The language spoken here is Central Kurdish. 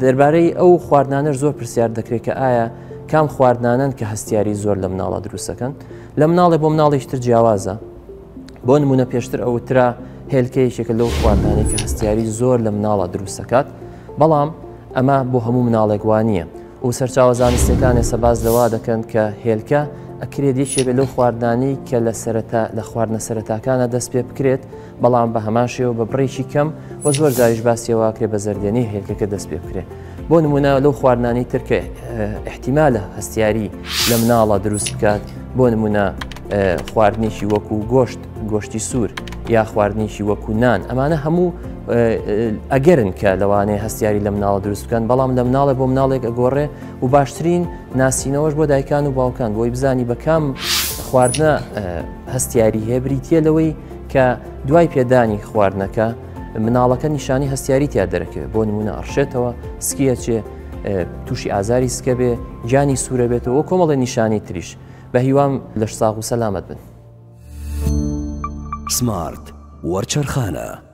دەربارەی ئەو خواردنانەش زۆر پرسیار دەکرێت کە ئایا کام خواردنانەن کە هەستیاری زۆر لە مناڵە دروستەکەن لە مناڵێ بۆ مناڵیش تر جیاوازە بۆ نمونە پێشتر ئەوترا هێلکە یەکێکە لەو خواردنانەی کە هەستیاری زۆر لە مناڵە دروستەکات بەڵام ئەمە بۆ هەموو مناڵێک وانە و سەرچاوە زانستیەکان ئێستا باس لەوە دەکەن کە هێلکە ئەکرێت یەکێ بێت لەو خواردنانەی کە لە سەرەتا لە خواردنە سەرەتاکانە دەست پێ بکرێت بەڵام بە هەمان شێوە بە بڕێکی کەم و زۆر جاریش باسی ئەوە ئەکرێت بە زەردێنەی هێلکەکە دەست پێ بکرێت بۆ نمونە لەو خواردنانەی تر کە احتیمالە هەستیاری لە مناڵە دروست بکات بۆ نمونە خواردنێکی وەکو گۆشت گۆشتی سوور یا خواردنێکی وەکو نان ئەمانە هەموو ئەگەرن کە لەوانەیە هەستیاری لە مناڵە دروست بکەن بەڵام لە مناڵێ بۆ مناڵێک ئەگۆڕێ و باشترین ناسینەوەش بۆ دایکان و باوکان بۆی بزانی بە کام خواردنە هەستیاری هەیە بریتە لەوەی کە دوای پێدانی خواردنەکە مناڵەکە نیشانی هەستیاری تیا دەرەکەوێت بۆ نمونە ئەڕشێتەوە سکیەچێ تووشی ئازاری سکە بێ گیانی سوورە بێتەوە کۆمەڵی نیشانی تریش بە هیوام لەش ساغ و سەلامەت بن. سمارت وەرچەرخانە.